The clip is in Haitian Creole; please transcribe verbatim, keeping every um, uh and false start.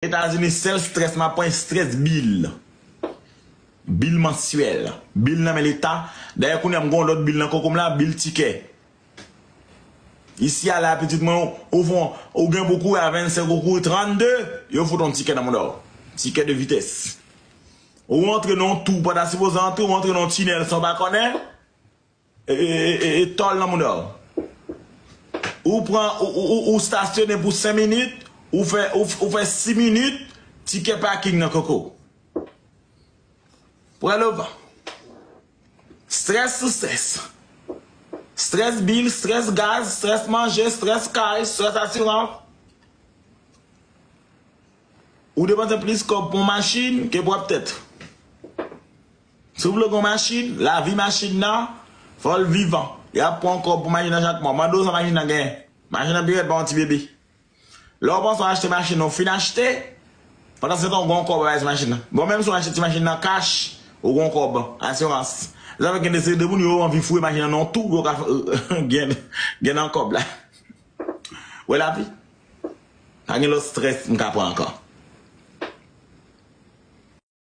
Etazini, sèl strès m ap pran, strès bil. Bil mansyèl. Bil nan men Leta. Dayè, kounye a m gen yon lòt bil nan koko m la, bil tikè. Isi a la, pitit mwen, ou, ou, ou gen pou kouri a vennsenk, ou kouri trannde, yo fout yon tikè nan mouda w. Tikè de vitès. Ou antre nan yon tou, ou pa ta sipoze antre, ou antre nan yon tinèl san w pa konnen. E, e, e, e, e tòl nan mouda w. Ou pran, ou, ou, ou, ou stasyone pou senk minit, ou fè, ou, ou fè sis minit, tikè paking nan koko. Prè lova. Strès sou strès. Strès bil, strès gaz, strès manje, strès kay, strès asirans. Ou depanse plis kòb pou yon machin ke pwòp tèt. Si w vle gen yon machin, lavi machin nan, fò l vivan. Y ap pran kòb pou machin nan chak mwa. Mande w sa machin nan genyen. Machin nan pi rèd pa yon ti bebe. Lè w panse w achte machin nan, w fin achte, pandan se tan w gen yon kòb bay sou machin nan. Bon, menm si w achte ti machin nan kach, ou gen yon kòb, asirans. Sa fè gen de seri de moun yo anvi foure machin nan nan yon tou pou yo ka gen, gen nan kòb la. Wè lavi. Pa gen lòt strès m ka pran ankò.